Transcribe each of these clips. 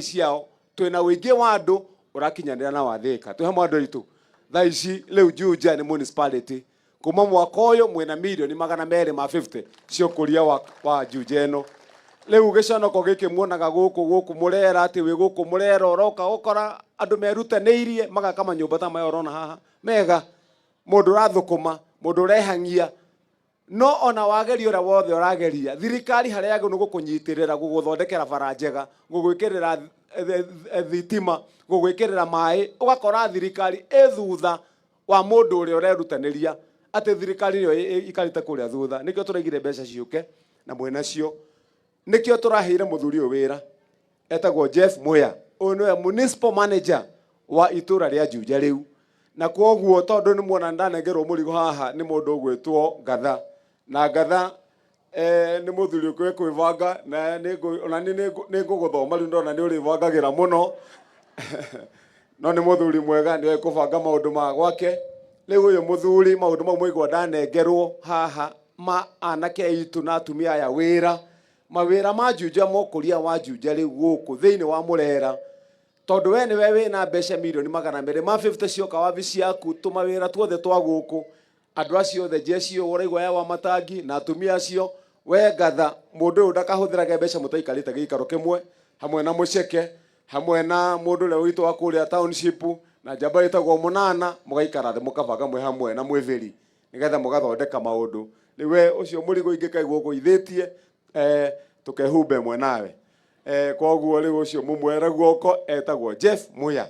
Ciao twina ũingĩ wa andũ ũrakinyanĩra na wathĩka twĩ hamwe andũ aitũ. Thaa ici rĩu Juja nĩ municipality. Kuma mwaka ũyũ mwĩna mirioni 250 cia ũkũria wa Juja ĩno. Rĩu gĩconoko gĩkĩ muonaga gũkũ Mũrera, atĩ wĩ gũkũ Mũrera ũroka ũkora andũ merutanĩirie magaka manyũmba ta maya ũrona haha mega, mũndũ ũrathũkũma, mũndũ ũrehang'ia. No ona wageria ũrĩa wothe ũrageria, thirikari harĩa yagĩrĩirwo nĩ gũkũnyitĩrĩra, gũgũthondekera bara njega, gũgwĩkĩrĩra thitima, gũgwĩkĩrĩra maĩ, ũgakora thirikari ĩ thutha wa mũndũ ũrĩa ũrerutanĩria, atĩ thirikari nĩyo ikarĩte kũrĩa thutha. Nĩkĩo tũraigire mbeca ciũke na mwĩnacio. Nĩkĩo tũraheire mũthuri ũyũ wĩra, etagwo Jeff Muya. Ũyũ nĩwe municipal manager wa itũra rĩa Juja rĩu. Na kwoguo tondũ nĩ muona ndanengerwo mũrigo haha nĩ mũndũ ũgwĩtwo Ngatha. Na Ngatha nĩ mũthuri ũkũĩ kwĩbanga, na ona niĩ nĩ ngũgũthoma rĩu, ndona nĩ ũrĩbangagĩra mũno. No nĩ mũthuri mwega, nĩ oĩ kũbanga maũndũ ma gwake. Rĩu ũyũ mũthuri, maũndũ mau mwaigua ndanengerwo haha ma anake aitũ na atumia aya wĩra, mawĩra ma Juja, mokũria wa Juja rĩu gũkũ thĩinĩ wa Mũrera, tondũ we nĩwe wĩna mbeca mirioni 250 cioka wabici yaku, tũmawĩra tuothe twa gũkũ, andũ acio othe, jeshi ũyũ ũraigua ya wa matangi na atumia acio, we Ngatha, mũndũ ũyũ ndakahũthĩrage mbeca mũtaikarĩte gĩikaro kĩmwe, hamwe na mũceke, hamwe na mũndũ ũrĩa witũ wa kũrĩa township na njamba ĩtagwo Mũnana, mũgaikara thĩ mũkabanga mwĩ hamwe na mwĩvĩri nĩgetha mũgathondeka maũndũ. Rĩu we ũcio mũrigo ingĩkaigua ũgũithĩtie, tũkehumba ĩmwe nawe. Koguo rĩu ũcio mũmwere guoko etagwo Jeff Muya.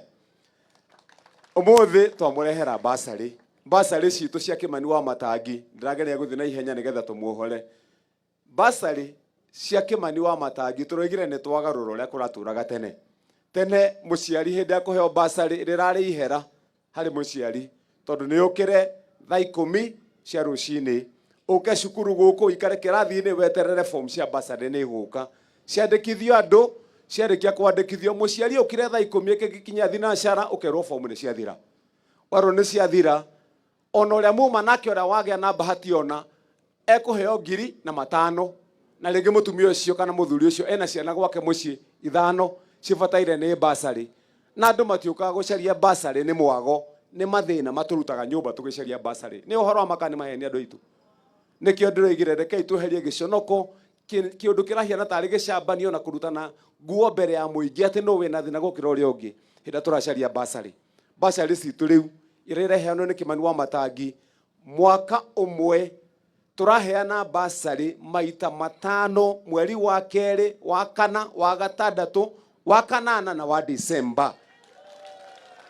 Ũmũthĩ twamũrehera basarĩ, basarĩ citũ cia Kĩmani wa Matangi. Ndĩrageria gũthiĩ na ihenya nĩgetha tũmuohore. Basarĩ cia Kĩmani wa Matangi, tũroigire nĩ twagarũra ũrĩa kũratũraga tene. Tene mũciari hĩndĩ ya kũheo basarĩ rĩrarĩ ihera harĩ mũciari, tondũ nĩ ũkĩre thaa 10 cia rũcinĩ, ũke cukuru gũkũ, ũikare kĩrathi-inĩ weterere form cia basarĩ nĩ igũka ciandĩkithio. Andũ ciarĩkia kwandĩkithio, mũciari ũkire thaa 10 ĩgĩkinya thinacara, ũkerwo form nĩ ciathira. Werwo nĩ ciathira, ona ũrĩa muma nake, ũrĩa wagĩa na bahati, ona ekũheo 1005. Na rĩngĩ mũtumia ũcio kana mũthuri ũcio ena ciana gwake mũciĩ ithano cibataire nĩ basarĩ. Na andũ matiũkaga gũcaria basarĩ nĩ mwago, nĩ mathĩna matũrutaga nyũmba tũgĩcaria basarĩ. Nĩ ũhoro wa maka nĩ maheni, andũ aitũ. Nĩkĩo ndĩroigire rekei tweherie gĩconoko, kĩũndũ kĩrahiana tarĩ gĩcambanio na kũrutana nguo mbere ya mũingĩ atĩ nũ wĩna thĩna gũkĩra ũrĩa ũngĩ hĩndĩ ĩrĩa tũracaria basarĩ. Basarĩ citũ rĩu iria ireheanwo nĩ Kĩmani wa Matangi, mwaka ũmwe tũraheana basarĩ maita matano: mweri wa kerĩ, wa kana, wa gatandatũ, wa kanana na wa Disemba.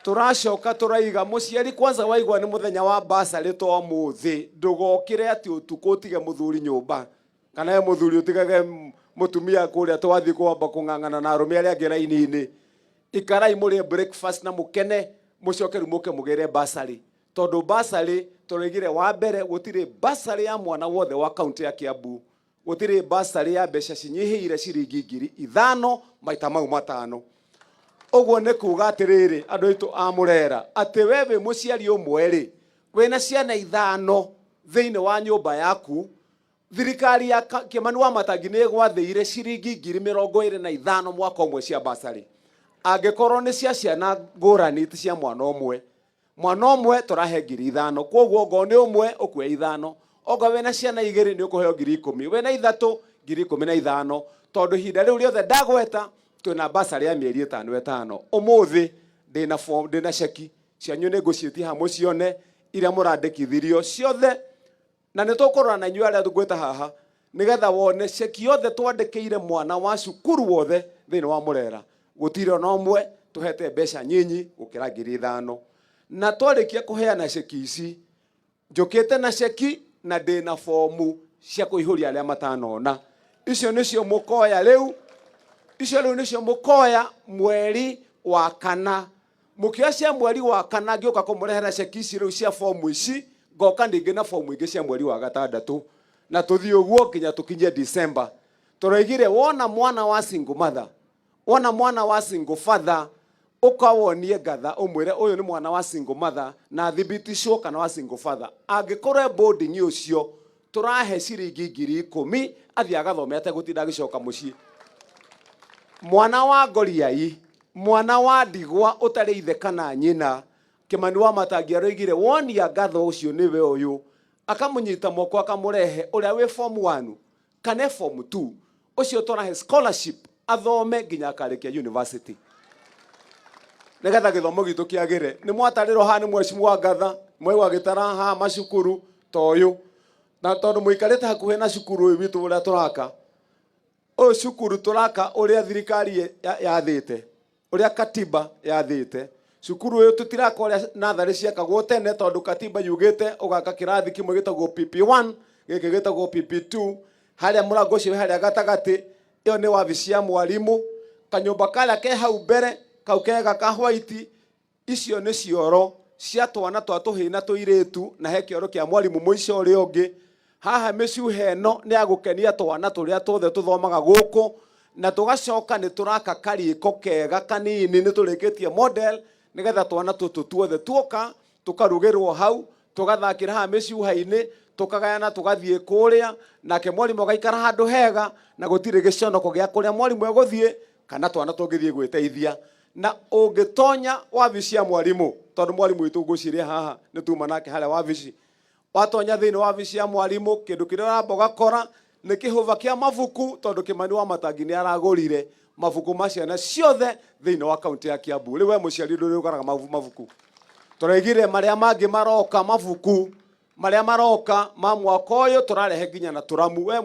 Tũracoka tũraiga mũciari kwanza waigua nĩ mũthenya wa basarĩ to mũthĩ, ndũgokĩre atĩ ũtukũ ũtige mũthuri nyũmba, kana we mũthuri ũtigage mũtumia kũrĩa twathiĩ kwamba kũng'ang'ana na arũme arĩa angĩ raini-inĩ. Ikarai mũrĩe breakfast na mũkene, mũcoke rĩu mũke mũgĩre basarĩ, tondũ basarĩ tũroigire wa mbere gũtirĩ basarĩ ya mwana wothe wa kaunti ya Kiambu, gũtirĩ basarĩ ya mbeca cinyihĩire ciringi 5000 maita mau matano. Ũguo nĩ kuga atĩrĩrĩ, andũ aitũ a Mũrera, atĩ we wĩ mũciari ũmwe rĩ, wĩna ciana ithano thĩinĩ wa nyũmba yaku, thirikari ya Kĩmani wa Matangi nĩ ĩgwathĩire ciringi 25,000 mwaka ũmwe cia basarĩ, angĩkorwo nĩ cia ciana ngũrani, ti cia mwana ũmwe. Mwana ũmwe tũrahe 5000. Koguo ongorwo nĩ ũmwe ũkuoya ithano, ongorwo wĩna ciana igĩrĩ nĩ ũkũheo 10,000, wĩna ithatũ 15,000, tondũ ihinda rĩu rĩothe ndagweta twĩna basarĩ ya mĩeri ĩtano ĩtano. Ũmũthĩ ndĩna form, ndĩna ceki cianyu, nĩ ngũciĩtia haha mũcione iria mũrandĩkithirio ciothe, na nĩ tũkũrora na inyuĩ arĩa ngwĩta haha nĩgetha wone ceki yothe twandĩkĩire mwana wa cukuru wothe thĩinĩ wa Mũrera. Gũtirĩ ona ũmwe tũhete mbeca nyinyi gũkĩra 5000. Na twarĩkia kũheana ceki ici, njũkĩte na ceki na ndĩna fomu cia kũihũria arĩa matanona. Icio nĩcio mũkoya rĩu, icio rĩu nĩcio mũkoya mweri wa kana. Mũkĩoya cia mweri wa kana, ngĩũka kũmũrehera ceki ici rĩu cia fomu ici, ngoka ningĩ na fomu ingĩ cia mweri wa gatandatũ, na tũthiĩ ũguo nginya tũkinyie December. Tũroigire wona mwana wa single mother, wona mwana wa single father, ũkawonie Ngatha, ũmwĩre ũyũ nĩ mwana wa single mother na thibitishwo kana wa single father. Angĩkorwo e boarding, ũcio tũrahe ciringi 10,000 athiĩ agathome ategũtinda agĩcoka mũciĩ. Mwana wa ngoriai, mwana wa ndigwa ũtarĩ ithe kana nyina, Kĩmani wa Matangi aroigire wonia ngatho ũcio nĩwe ũyũ, akamũnyita moko akamũrehe ũrĩa wĩ form 1 kana form 2, ũcio tũrahe scholarship athome nginya akarĩkia university nĩgetha gĩthomo gitũ kĩagĩre. Nĩ mwatarĩrwo haha nĩ mheshimiwa Ngatha, mwaigua agĩtara haha macukuru ta ũyũ, na tondũ mũikarĩte hakuhĩ na cukuru ũyũ witũ ũrĩa tũraka, ũyũ cukuru tũraka ũrĩa thirikari yathĩte, ũrĩa katiba yathĩte. Cukuru ũyũ tũtiraka ũrĩa natharĩ ciakagwo tene, tondũ katiba yugĩte ũgaka kĩrathi kĩmwe gĩtagwo PP1, gĩkĩ gĩtagwo PP2, harĩa mũrango ũcio wĩ harĩa gatagatĩ, ĩyo nĩ wabici ya mwarimũ. Kanyũmba karĩa ke hau mbere, kau kega ka white, icio nĩ cioro cia twana twa tũhĩĩ na tũirĩtu, na he kĩoro kĩa mwarimũ mũico ũrĩa ũngĩ. Haha mĩcuha ĩno nĩ ya gũkenia twana tũrĩa tuothe tũthomaga gũkũ, na tũgacoka nĩ tũraka kariko kega kanini, nĩ tũrĩkĩtie model nĩgetha twana tũtũ tuothe tuoka tũkarugĩrwo hau, tũgathakĩra haha mĩcuha-inĩ, tũkagayana tũgathiĩ kũrĩa, nake mwarimũ agaikara handũ hega, na gũtirĩ gĩconoko gĩa kũrĩa mwarimũ egũthiĩ kana twana tũngĩthiĩ gwĩteithia. Na ũngĩtonya wabici ya mwarimũ, tondũ mwarimũ witũ ngwĩciria haha nĩ tuma nake harĩa wabici, watonya thĩinĩ wa wabici ya mwarimũ, kĩndũ kĩrĩa ũramba ũgakora nĩ kĩhũba kĩa mabuku, tondũ Kĩmani wa Matangi nĩ aragũrire mabuku ma ciana ciothe thĩinĩ wa kaunti ya Kiambu. Rĩu we mũciari ndũrĩ ũgaraga mabuku. Tũraigire marĩa mangĩ maroka, mabuku marĩa maroka ma mwaka ũyũ tũrarehe nginya na tũramu. We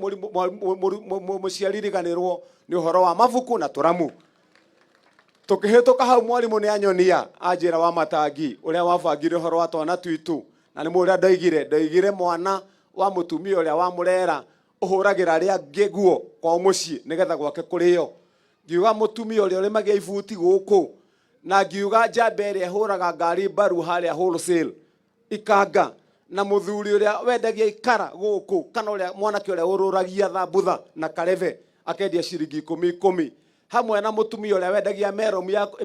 mũciari riganĩrwo nĩ ũhoro wa mabuku na tũramu. Tũkĩhĩtũka hau mwarimũ nĩ anyonia anjĩra wa Matangi ũrĩa wabangire ũhoro wa twana twitũ, na nĩ mũrĩa ndoigire mwana wa mũtumia ũrĩa wa mũrera ũhũragĩra arĩa angĩ nguo kwao mũciĩ nĩgetha gwake kũrĩo. Ngiuga mũtumia ũrĩa ũrĩmagia ibuti gũkũ, na ngiuga njamba ĩrĩa ĩhũraga ngari mbaru harĩa wholesale ikanga, na mũthuri ũrĩa wendagia ikara gũkũ, kana ũrĩa mwanake ũrĩa ũrũragia thambutha na karebe akendia ciringi ikũmi ikũmi, hamwe na mũtumia ũrĩa wendagia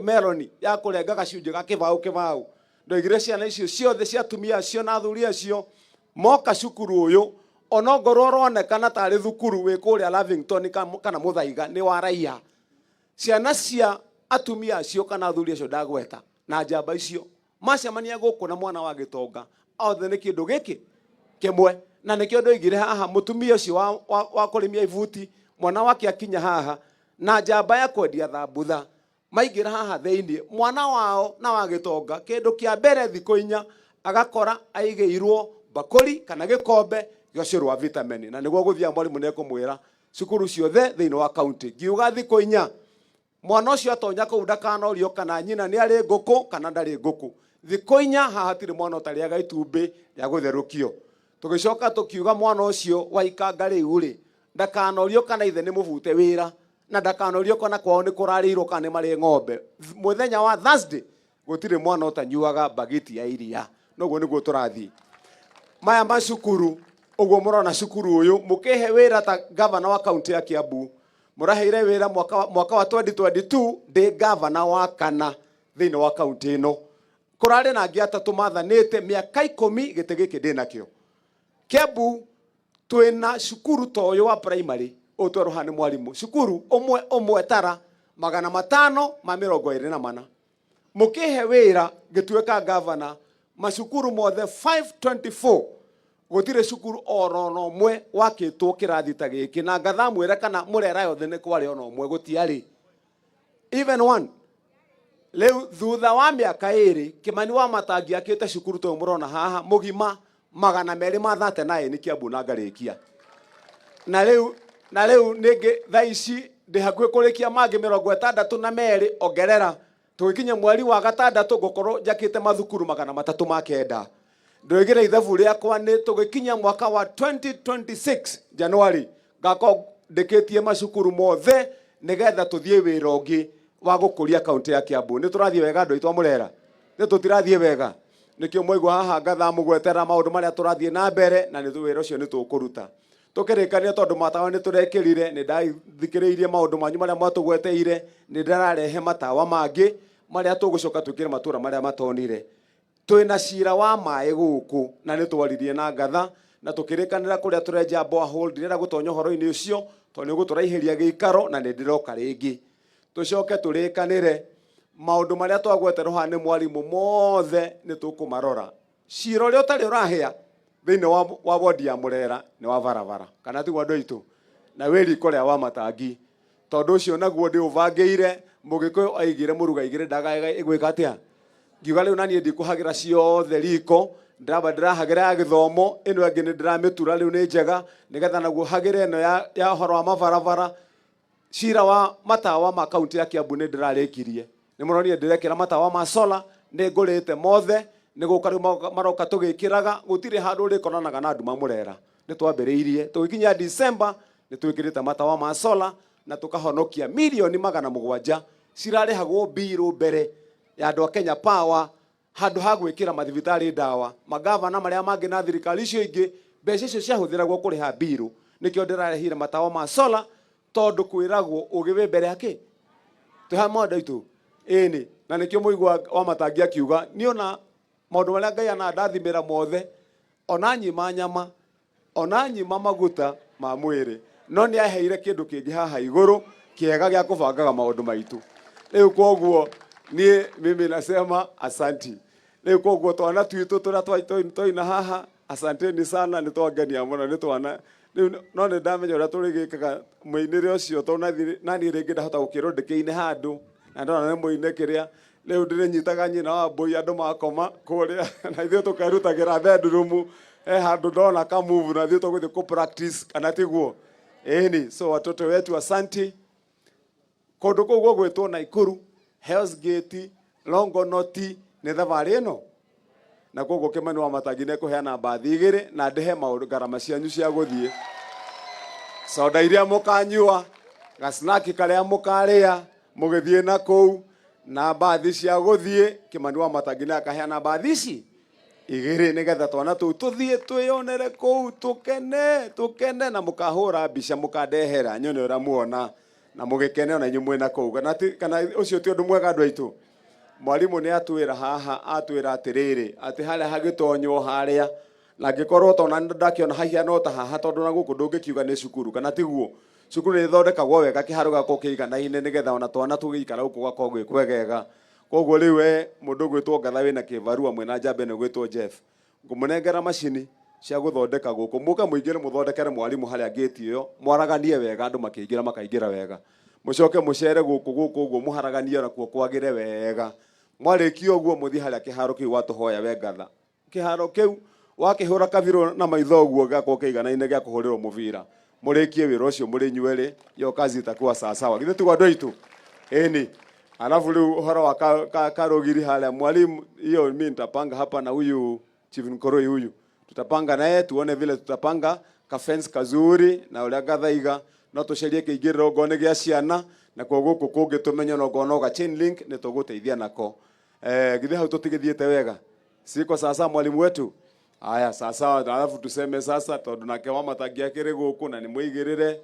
meloni ya kũrenga gacunjĩ ga kĩbaũ kĩbaũ. Ndoigire ciana icio ciothe cia atumia acio na athuri acio moka cukuru ũyũ, onongorwo ũronekana tarĩ thukuru wĩ kũrĩa Lavington kana Muthaiga nĩ wa raia. Ciana cia atumia acio kana athuri acio ndagweta na njamba icio macemania gũkũ na mwana wa gĩtonga othe nĩ kĩndũ gĩkĩ kĩmwe. Na nĩkĩo ndoigire haha mũtumia ũcio wa kũrĩmia ibuti, mwana wake akinya haha na njamba ya kwendia thambutha, maingĩra haha thĩinĩ, mwana wao na wa gĩtonga kĩndũ kĩa mbere thikũ inya agakora aigĩirwo mbakũri kana gĩkombe gĩa ũcũrũ wa vitamin. Na nĩguo gũthiaga mwarimũ nĩekũmwĩra cukuru ciothe thĩinĩ wa kaunti. Ngiuga thikũ inya mwana ũcio atonya kũu ndakanorio kana nyina nĩ arĩ ngũkũ kana ndarĩ ngũkũ. Thikũ inya haha hatirĩ mwana ũtarĩaga itumbĩ rĩa gũtherũkio. Tũgĩcoka tũkiuga mwana ũcio wa ikanga rĩu rĩ, ndakanorio kana ithe nĩ mũbute wĩra, na ndakanorio kana kwao nĩ kũrarĩirwo kana nĩ marĩ ng'ombe. Mũthenya wa Thursday gũtirĩ mwana ũtanyuaga mbagiti ya iria. Noguo nĩguo tũrathiĩ. Maya macukuru, ũguo mũrona cukuru ũyũ, mũkĩhe wĩra ta gavana wa kaunti ya Kiambu, mũraheire wĩra mwaka wa 2022 ndĩ gavana wa kana thĩinĩ wa kaunti ĩno. Kũrarĩ na angĩ atatũ mathanĩte mĩaka ikũmi gĩtĩ gĩkĩ ndĩ nakĩo. Kiambu twĩna cukuru ta ũyũ wa primary, ũyũ twerwo haha nĩ mwarimũ, cukuru ũmwe ũmwe tara magana matano ma mĩrongo ĩrĩ na mana. Mũkĩhe wĩra ngĩtuĩka gavana, macukuru mothe 524 gũtirĩ cukuru oro na ũmwe wakĩtwo kĩrathi ta gĩkĩ, na ngathamwĩra kana mũrera yothe nĩ kwarĩ ona ũmwe, gũtiarĩ even one. Rĩu thutha wa mĩaka ĩrĩ Kĩmani wa Matangi akĩte cukuru ta ũyũ mũrona haha mũgima magana merĩ ma thate na ĩni Kiambu na ngarĩkia. Na rĩu ningĩ thaa ici ndĩ hakuhĩ kũrĩkia mangĩ mĩrongo ĩtandatũ na merĩ ongerera, tũgĩkinya mweri wa gatandatũ ngũkorwo njakĩte mathukuru magana matatũ ma kenda. Ndoigire ithabu rĩakwa nĩ tũgĩkinya mwaka wa 2026 January ngakorwo ndĩkĩtie macukuru mothe nĩgetha tũthiĩ wĩra ũngĩ wa gũkũria kaunti ya Kiambu. Nĩ tũrathiĩ wega andũ aitũ a Mũrera? Nĩ tũtirathiĩ wega? Nĩkĩo mwaigua haha ngathaa mũgwetera maũndũ marĩa tũrathiĩ na mbere, na nĩ wĩra ũcio nĩ tũkũruta. Tũkĩrĩkania tondũ matawa nĩ tũrekĩrire, nĩ ndathikĩrĩirie maũndũ manyu marĩa mwatũgweteire, nĩ ndĩrarehe matawa mangĩ marĩa tũgũcoka twĩkĩre matũra marĩa matonire. Twĩna cira wa maĩ gũkũ na nĩ twaririe na ngatha na tũkĩrĩkanĩra kũrĩa tũrenja borehole. Ndirenda gũtonya ũhoro-inĩ ũcio tondũ nĩ ũgũtũraihĩria gĩikaro na nĩ ndĩroka rĩngĩ. Tũcoke tũrĩkanĩre maũndũ marĩa twagweterwo haha nĩ mwarimũ mothe nĩ tũkũmarora. Cira ũrĩa ũtarĩ ũrahĩa thĩinĩ wa wodi ya Murera nĩ wa barabara, kana tiguo andũ aitũ? Na wĩ riko rĩa Wamatangi. Tondũ ũcio naguo ndĩũbangĩire, Mũgĩkũyũ aigire mũruga igĩrĩ ndagaga ĩgwĩka atĩa? Ngiuga rĩu naniĩ ndikũhagĩra ciothe riko, ndĩramba ndĩrahagĩra ya gĩthomo, ĩno ĩngĩ nĩ ndĩramĩtura rĩu nĩ njega, nĩgetha naguo hagĩre ĩno ya ũhoro wa mabarabara. Cira wa matawa ma kaunti ya Kiambu nĩ ndĩrarĩkirie. Nĩ mũronire ndĩrekĩra matawa ma solar, nĩ ngũrĩte mothe, nĩ gũka rĩu maroka tũgĩkĩraga, gũtirĩ handũ ũrĩkoranaga na nduma Mũrera. Nĩ twambĩrĩirie, tũgĩkinya December nĩ twĩkĩrĩte matawa ma solar na tũkahonokia mirioni 700 cirarĩhagwo mbirũ mbere ya andũ a Kenya Power handũ ha gwĩkĩra mathibitarĩ ndawa. Magavana marĩa mangĩ na thirikari icio ingĩ, mbeca icio ciahũthĩragwo kũrĩha mbirũ. Nĩkĩo ndĩrarehire matawa ma solar, tondũ kwĩragwo ũgĩ wĩ mbere ya kĩ? Twĩ hamwe andũ aitũ? Ĩni, na nĩkĩo mũigua Wamatangi akiuga, niĩ ona maũndũ marĩa Ngai anandathimĩra mothe, ona nyima nyama, ona nyima maguta ma mwĩrĩ, no nĩ aheire kĩndũ kĩngĩ haha igũrũ kĩega gĩa kũbangaga maũndũ maitũ. Rĩu kwoguo niĩ mimi nasema asanti. Rĩu kwoguo twana twitũ tũrĩa twaina haha, asanteni sana, nĩ twangenia mũno nĩ twana. Rĩu no nĩ ndamenya ũrĩa tũrĩgĩkaga mũinĩre ũcio, tondũ naniĩ rĩngĩ ndahota gũkĩrwo ndĩkĩine handũ na ndona nĩ mũine kĩrĩa. Rĩu ndĩrĩnyitaga nyina wa mbũi andũ makoma kũrĩa na ithuĩ tũkerutagĩra bedroom, he handũ ndona ka move na ithuĩ tũgũthiĩ kũ practice, kana tiguo? Ĩni, so watoto wetu asanti. Kũndũ kũu gũgwĩtwo Naikuru, Hell's Gate, Longonot, nĩ thabarĩ ĩno. Na koguo Kĩmani Wamatangi nĩ ekũheana mbathi igĩrĩ na ndĩhe maũndũ ngarama cianyu cia gũthiĩ. Soda iria mũkanyua, gasnaki karĩa mũkarĩa mũgĩthiĩ na kũu, na mbathi cia gũthiĩ, Kĩmani Wamatangi nĩ akaheana mbathi ici igĩrĩ nĩgetha twana tũu tũthiĩ twĩyonere kũu, tũkene, tũkene, na mũkahũra mbica mũkandehera nyone ũrĩa muona na mũgĩkene ona inyuĩ mwĩna kũu. Kana ti, kana ũcio ti ũndũ mwega andũ aitũ? Mwarimũ nĩ atwĩra haha, atwĩra atĩrĩrĩ, atĩ harĩa hagĩtonywo harĩa, na angĩkorwo tona ndakĩona hahiana o ta haha, tondũ na gũkũ ndũngĩkiuga nĩ cukuru, kana tiguo? Cukuru nĩ ĩthondekagwo wega, kĩharo gĩgakorwo kĩiganaine, nĩgetha ona twana tũgĩikara gũkũ gũgakorwo gwĩ kwegega. Koguo rĩu we mũndũ ũgwĩtwo Ngatha wĩna kĩbarua mwĩna njamba ĩno ĩgwĩtwo Jeff, ngũmũnengera macini cia gũthondeka gũkũ, mũke mũingĩre mũthondekere mwarimũ harĩa ngĩti ĩyo, mwaraganie wega, andũ makĩingĩra makaingĩra wega. Mũcoke mũcere gũkũ gũkũ ũguo mũharaganie onakuo kwagĩre wega. Mwarĩkia ũguo mũthiĩ harĩa kĩharo kĩu watũhoya we Ngatha. Kĩharo kĩu wakĩhũra kabirũ na maitho ũguo gĩgakorwo kĩiganaine gĩa kũhũrĩrwo mũbira. Mũrĩkie wĩra ũcio mũrĩ inyuerĩ, hiyo kazi itakuwa sawasawa. Githĩ tiguo andũ aitũ? Ĩni. Alafu rĩu ũhoro wa karũgiri harĩa mwalimu, hiyo mimi nitapanga hapa na huyu Chief Nkoroi huyu. Tutapanga naye tuone vile tutapanga ka fence kazuri na ũrĩa gathaiga, no tũcarie kĩingĩrĩro ongorwo nĩ gĩa ciana, nakuo gũkũ kũngĩ tũmenye onokorwo no ga chain link nĩ tũgũteithia nako. Githĩ hau tũtigĩthiĩte wega? Siko sasa mwalimu wetu? Aya, sasa alafu tuseme sasa tondũ nake Wamatangi akĩrĩ gũkũ na nĩ mũigĩrĩre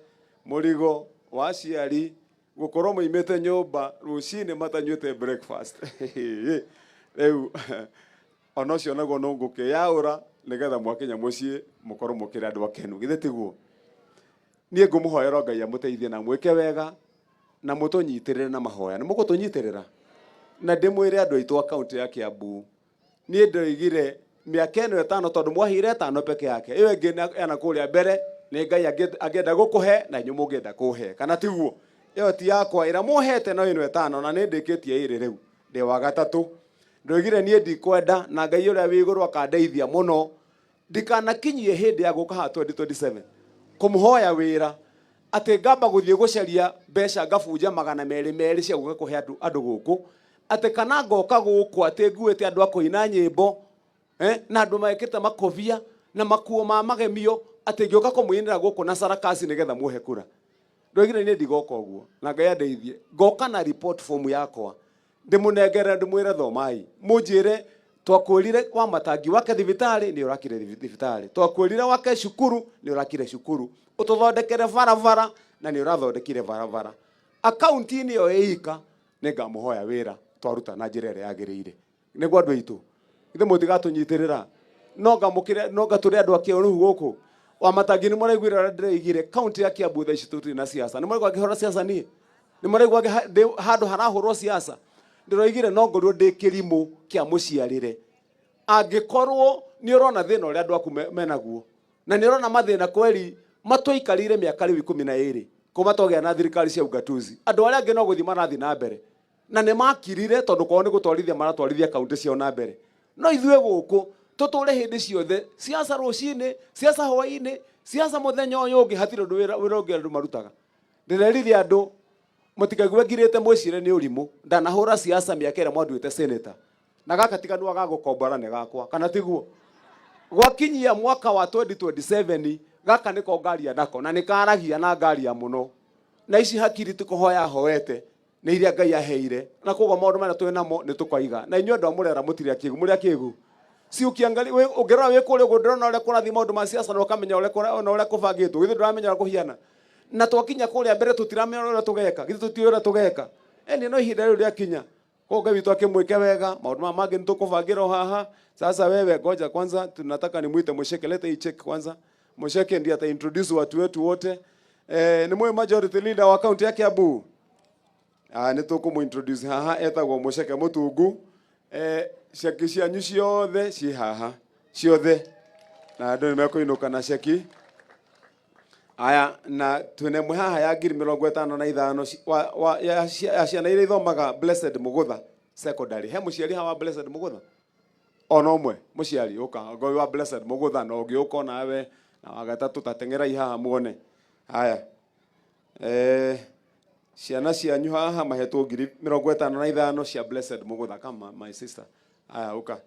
mũrigo wa aciari gũkorwo moimĩte nyũmba rũcinĩ matanyuĩte breakfast. Rĩu ona ũcio naguo no ngũkĩyaũra nĩgetha mwakinya mũciĩ mũkorwo mũkĩrĩ andũ akenu. Githĩ tiguo? Niĩ ngũmũhoera Ngai amũteithie na mwĩke wega na mũtũnyitĩrĩre na mahoya. Nĩ mũgũtũnyitĩrĩra? Na ndĩmwĩre andũ aitũ a kaunti ya Kiambu, niĩ ndoigire mĩaka ĩno ĩtano tondũ mwaheire ĩtano peke yake, ĩyo ĩngĩ yana kũrĩa mbere nĩ Ngai angĩenda gũkũhe na inyuĩ mũngĩenda kũhe, kana tiguo? Ĩyo ti yakwa, ĩrĩa mũhete no ĩno ĩtano na nĩ ndĩkĩtie ĩrĩ rĩu, ndĩ wa gatatũ. Ndoigire niĩ ndikwenda na Ngai ũrĩa wĩ igũrũ akandeithia mũno ndikanakinyie hĩndĩ ya gũka haha 2027 kũmũhoya wĩra atĩ ngamba gũthiĩ gũcaria mbeca ngabunja magana merĩ merĩ cia gũka kũhe andũ gũkũ, atĩ kana ngoka gũkũ atĩ nguĩte andũ a kũina nyĩmbo, na andũ mekĩte makobia na makuo ma magemio, atĩ ngĩũka kũmũinĩra gũkũ na sarakasi nĩgetha muhe kura. Ndoigire niĩ ndigoka ũguo na Ngai andeithie, ngoka na report form yakwa ndĩmũnengere, ndĩmwĩre thomai mũnjĩre twakwĩrire Wamatangi wake thibitarĩ nĩ ũrakire thibitarĩ, twakwĩrire wake cukuru nĩ ũrakire cukuru, ũtũthondekere barabara na nĩ ũrathondekire barabara. Akaunti-inĩ ĩyo ĩika nĩ ngamũhoya wĩra twaruta na njĩra ĩrĩa yagĩrĩire. Nĩguo andũ aitũ, ithe mũtigatũnyitĩrĩra, no ngamũkĩre, no ngatũre andũ a Kĩoruhu gũkũ. Wamatangi nĩ mũraiguire ũrĩa ndĩroigire, kaunti ya Kiambu thaa ici tũtirĩ na siasa. Nĩ mũraigua ngĩhũra siasa niĩ? Nĩ mũraigua handũ harahũrwo siasa. Ndĩroigire no ngorwo ndĩ kĩrimũ kĩa mũciarĩre. Angĩkorwo nĩ ũrona thĩna ũrĩa andũ aku menaguo na nĩ ũrona mathĩna kweri matũikarĩire mĩaka rĩu 12 kuma twagĩa na thirikari cia ugatuzi, andũ arĩa angĩ no gũthiĩ marathiĩ na mbere na nĩ makirire tondũ kwao nĩ gũtwarithia maratwarithia kaunti ciao na mbere. No ithuĩ gũkũ tũtũre hĩndĩ ciothe siasa rũcinĩ, siasa hwainĩ, siasa mũthenya ũyũ ũngĩ, hatirĩ ũndũ wĩra ũngĩ andũ marutaga. Ndĩrerire andũ mũtikaigue ngirĩte mwĩcire nĩ ũrimũ. Ndanahũra siasa mĩaka ĩrĩa mwanduĩte senator, na gaka ti kanua ga gũkombora nĩ gakwa, kana tiguo? Gwakinyia mwaka wa 2027 gaka nĩko ngaria nako, na nĩ karagia na ngaria mũno. Na ici hakiri ti kũhoya hoete, nĩ iria Ngai aheire, na koguo maũndũ marĩa twĩ namo nĩ tũkoiga. Na inyuĩ andũ a Mũrera mũtirĩ akĩgu, mũrĩ akĩgu? Si ukiangalia ũngĩrora wĩ kũrĩa ũguo ndũrona ũrĩa kũrathiĩ maũndũ ma siasa na ũkamenya ũrĩa ona ũrĩa kũbangĩtwo, githĩ ndũramenya ũrĩa kũhiana? Na twakinya kũrĩa mbere tũtiramenya ũrĩa tũgeka, githĩ tũtiũĩ ũrĩa tũgeka? Ĩni no ihinda rĩu rĩakinya, koguo Ngai witũ akĩmwĩke wega, maũndũ maya mangĩ nĩtũkũbangĩra o haha. Sasa wewe ngoja kwanza, tunataka nimwite Musheke, lete hii check kwanza. Musheke ndiye ata introduce watu wetu wote. Nĩ mũĩ majority leader wa kaunti ya Kiambu? Nĩ tũkũmũ introduce haha, etagwo Musheke Mutungu. Ceki cianyu ciothe ciĩ haha ciothe, na andũ nĩ mekũinũka na ceki. Aya, na twĩna ĩmwe haha ya ngiri mĩrongo ĩtano na ithano ya ciana iria ithomaga Blessed Mugutha Secondary. He mũciari haha wa Blessed Mugutha? Ona ũmwe mũciari ũka ngoi wa Blessed Mugutha, na ũngĩ ũka onawe na wa gatatũ, tateng'erai haha muone. Haya, ciana cianyu haha mahetwo ngiri mĩrongo ĩtano na ithano cia Blessed Mugutha. Kama my sister, aya ũka,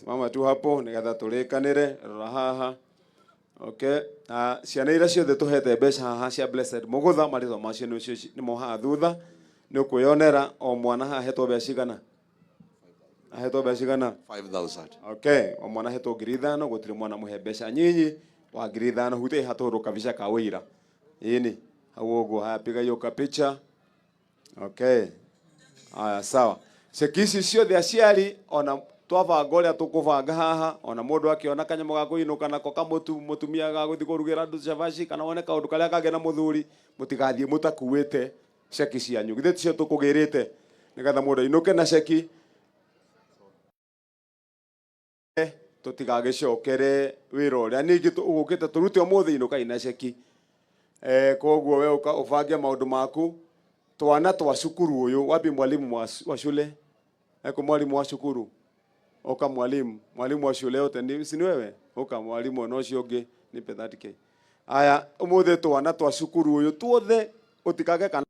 mama tu hapo nĩgetha tũrĩkanĩre. Rora haha. Okay, ciana iria ciothe tũhete mbeca haha cia Blessed Mugutha, marĩtwa macio nĩmo haha thutha nĩ ũkwĩyonera. O mwana haha ahetwo mbeca cigana? Ahetwo mbeca cigana? 5,000. Okay, o mwana ahetwo 5,000, gũtirĩ mwana mũhe mbeca nyinyi wa 5,000. Hutia hatũrũ kabica ka wĩira ĩni hau ũguo. Haya, piga hiyo kapicha. Okay, aya sawa. Ceki ici ciothe aciari, ona twabanga ũrĩa tũkũbanga haha, ona mũndũ akĩona kanyamũ ga kũinũka nako kamũtu, mũtumia ga gũthiĩ kũrugĩra andũ cabaci, kana wone kaũndũ karĩa kangĩ na mũthuri, mũtigathiĩ mũtakuĩte ceki cianyu. Githĩ ticio tũkũgĩrĩte nĩgetha mũndũ ainũke na ceki, tũtigagĩcokere wĩra ũrĩa ningĩ ũgũkĩte tũrute ũmũthĩ. Inũkai na ceki. Koguo we ũka ũbange maũndũ maku. Twana twa cukuru ũyũ, wapi mwalimu wa shule? Eko mwalimu wa cukuru? Oka mwalimu, mwalimu wa shule yote ni si ni wewe? Oka mwalimu ona ũcio ũngĩ, nipe 30K. Aya, ũmũthĩ twana twa cukuru ũyũ tuothe ũtikage kana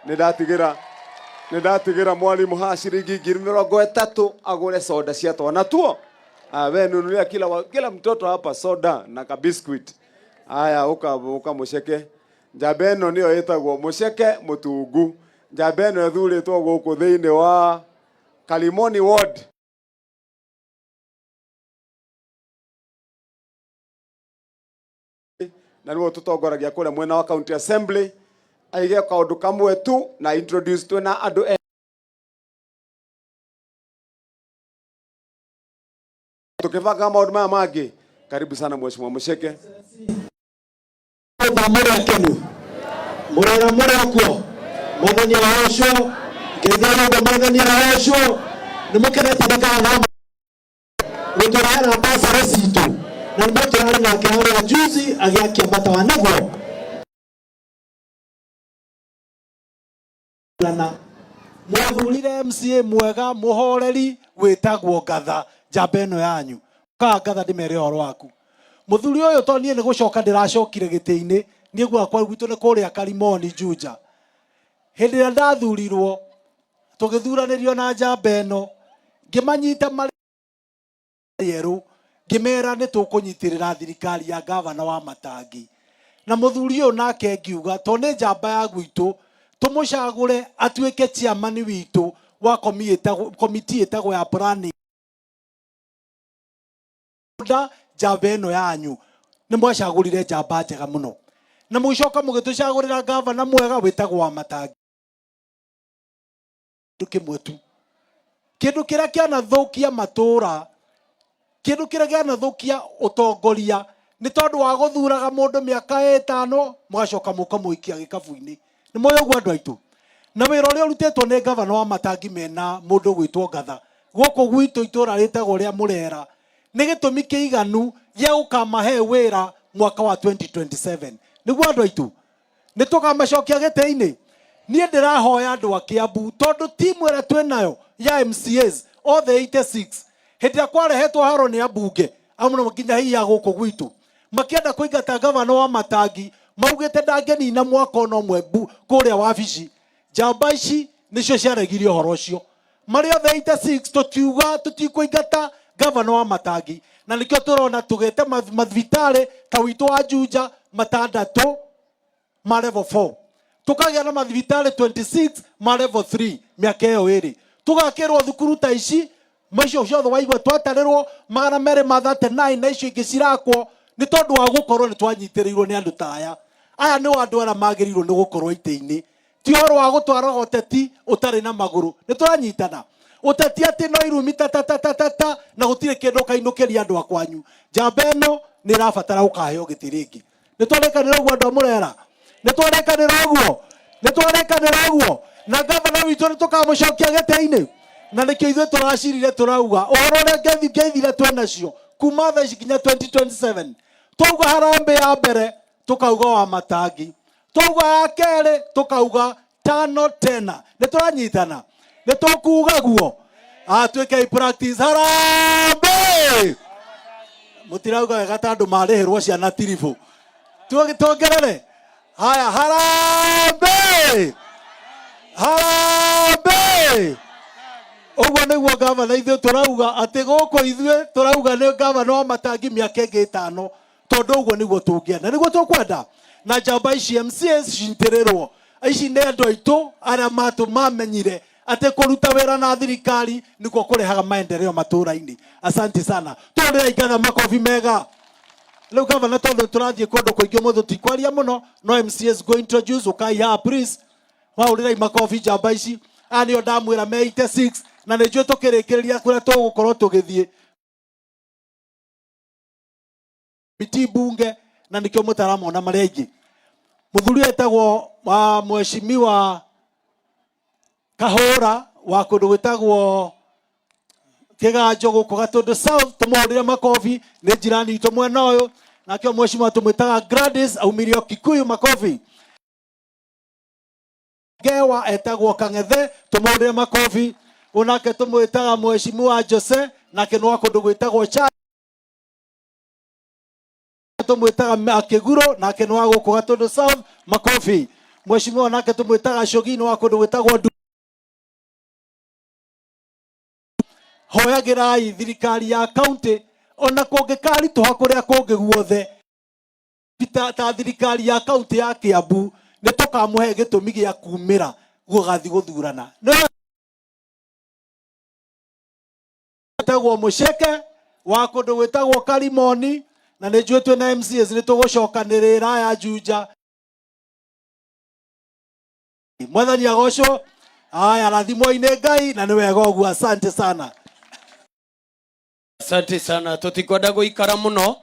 nĩ ndatigĩra mwalimu haha ciringi 30,000 agũre soda cia twana tuo. Ah, we nunulia kila mtoto hapa soda na ka biscuit. Aya, uka uka Muceke. Njamba ĩno nĩyo ĩtagwo Muceke Mutungu. Njamba ĩno ĩthurĩtwo gũkũ thĩinĩ wa Kalimoni Ward na nĩwe tũtongoragia kũrĩa mwena wa County Assembly. Aige kaũndũ kamwe tu na introduce twĩna andũ tukibanga maũndũ maya mangĩ. Karibu sana, Mheshimiwa Mucheke. Mũrĩ akenu? Mũrera mũrĩ okuo? Mwathani arocwo. Ngeithia nyũmba. Mwathani arocwo. Nĩ mũkenete nĩ kana gũtũrehera basarĩ citũ, na nĩ tũrarĩ nake harĩa juzi agĩakia matawa nĩguo na mwathurire MCA mwega mũhoreri wĩtagwo Ngatha. Njamba ĩno yanyu kaa Ngatha, ndĩmere ũhoro waku mũthuri ũyũ, to niĩ nĩ gũcoka ndĩracokire gĩtĩ-inĩ. Niĩ gwakwa gwitũ nĩ kũrĩa Karimoni, Juja. Hĩndĩ ĩrĩa ndathurirwo, tũgĩthuranĩrio na njamba ĩno, ngĩmanyita marĩ erũ, ngĩmera nĩ tũkũnyitĩrĩra thirikari ya gavana wa Matangi na mũthuri ũyũ, nake ngiuga to nĩ njamba ya gwitũ, tũmũcagũre atuĩke chairman witũ wa komiti ĩtagwo ya planning. Nda njamba ĩno yanyu nĩ mwacagũrire njamba njega mũno, na mũgĩcoka mũgĩtũcagũrĩra gavana mwega wĩtagwo wa Matangi. Kĩndũ kĩmwe tu, kĩndũ kĩrĩa kĩanathũkia matũũra, kĩndũ kĩrĩa kĩanathũkia ũtongoria Nĩ tondũ wa gũthuraga mũndũ mĩaka ĩtano mũgacoka mũkamũikia gĩkabu-inĩ. Nĩ moĩ ũguo andũ aitũ. Na wĩra ũrĩa ũrutĩtwo nĩ gavana wa Matangi mena mũndũ ũgwĩtwo Ngatha gũkũ gwitũ itũra rĩtagwo rĩa Mũrera nĩ gĩtũmi kĩiganu gĩa gũkamahe wĩra mwaka wa 2027. Nĩguo andũ aitũ nĩ tũkamacokia gĩtĩ-inĩ. Niĩ ndĩrahoya andũ a Kiambu tondũ timu ĩrĩa twĩ nayo ya MCAs othe 86 hĩndĩ ĩrĩa kwarehetwo haro nĩ ambunge amwe nginya hihi a gũkũ gwitũ makĩenda kũingata gavana wa Matangi maugĩte ndangĩnina mwaka ona ũmwe kũrĩa wabici. Njamba ici nĩcio ciaregire ũhoro ũcio marĩ othe 86 tũtiuga tũtikũingata gavana wa Matangi, na nĩkĩo tũrona tũgĩte mathibitarĩ ta witũ wa Juja matandatũ ma level 4, tukagĩa na mathibitarĩ 26 ma level 3 mĩaka ĩyo ĩrĩ, tũgakĩrwo thukuru ta ici macio ciothe waigua twatarĩrwo 239 na icio ingĩ cirakwo nĩ tondũ wa gũkorwo nĩ twanyitĩrĩirwo nĩ andũ ta aya. Aya nĩo andũ arĩa magĩrĩirwo nĩ gũkorwo itĩ-inĩ, ti ũhoro wa gũtwaraga ũteti ũtarĩ na magũrũ. Nĩ tũranyitana ũteti atĩ no irumi ta ta ta ta ta ta na gũtirĩ kĩndũ ũkainũkĩria andũ a kwanyu. Njamba ĩno nĩ ĩrabatara gũkaheo gĩtĩ rĩngĩ. Nĩ twarĩkanĩra ũguo andũ a Mũrera? Nĩ twarĩkanĩra ũguo? Nĩ twarĩkanĩra ũguo? Na gavana witũ nĩ tũkamũcokia gĩtĩ-inĩ, na nĩkĩo ithuĩ tũracirire tũrauga ũhoro ũrĩa ngeithire twĩ nacio kuma thaa ici nginya 2027. Twauga harambĩ ya mbere tũkauga wa Matangi, twauga ya kerĩ tũkauga tano tena. Nĩ tũranyitana? Nĩ tũkuga guo? Twĩkei practice. Harambĩ! Mũtirauga wega ta andũ marĩhĩrwo ciana tiribũ. Tuongerere. Haya, harambĩ! Harambĩ! Ũguo nĩguo gavana ithuĩ tũrauga atĩ gũkũ ithuĩ tũrauga nĩ gavana wa Matangi mĩaka ĩngĩ ĩtano, tondũ ũguo nĩguo tũngĩenda, nĩguo tũkwenda. Na njamba ici MCAs cinyitĩrĩrwo, ici nĩ andũ aitũ arĩa matũ mamenyire atĩ kũruta wĩra na thirikari nĩkuo kũrehaga maendeleo matũra-inĩ. Asante sana, tũrĩrai ngatha makobi mega. Rĩu gavana, tondũ tũrathiĩ kũndũ kũingĩ ũmũthĩ tikwaria mũno, no MCAs go introduce ũkai haha please. Mahũrĩrai makobi njamba ici. Aya nĩo ndamwĩra me 86 na nĩ njũĩ tũkĩrĩkĩrĩria kũrĩa tũgũkorwo tũgĩthiĩ miti mbunge na nĩkĩo mũtaramona marĩa aingĩ. Mũthuri etagwo wa mheshimiwa Kahũra wa kũndũ gwĩtagwo Kĩganjo gũkũ Gatũndũ South, tũmũhũrĩre makobi, nĩ njirani itũ mwena ũyũ. Nake mheshimiwa tũmwĩtaga Gladys aumire o Kikuyu, makobi. Ngewa etagwo Kang'ethe, tũmũhũrĩre makobi. Onake tũmwĩtaga mheshimiwa Jose, nake nĩ wa kũndũ gwĩtagwo Cha, tũmwĩtaga Kĩguro, nake nĩ wa gũkũ Gatũndũ South, makobi. Mheshimiwa nake tũmwĩtaga Shogi, nĩ wa kũndũ gwĩtagwo Ndu. Hoyagĩrai thirikari ya kaunti ona kũngĩkaritũha kũrĩa kũngĩ guothe, ta thirikari ya kaunti ya Kiambu nĩ tũkamũhe gĩtũmi gĩa kumĩra gũgathiĩ gũthurana. Gwĩtagwo Mũceke wa kũndũ gwĩtagwo Karimoni, na nĩ njũĩ twĩ na MCAs nĩ tũgũcokanĩrĩra aya Juja. Mwathani agocwo. Aya, rathimwo-inĩ Ngai na nĩ wega ũguo. Asante sana. Asante sana, tutikwenda guikara muno.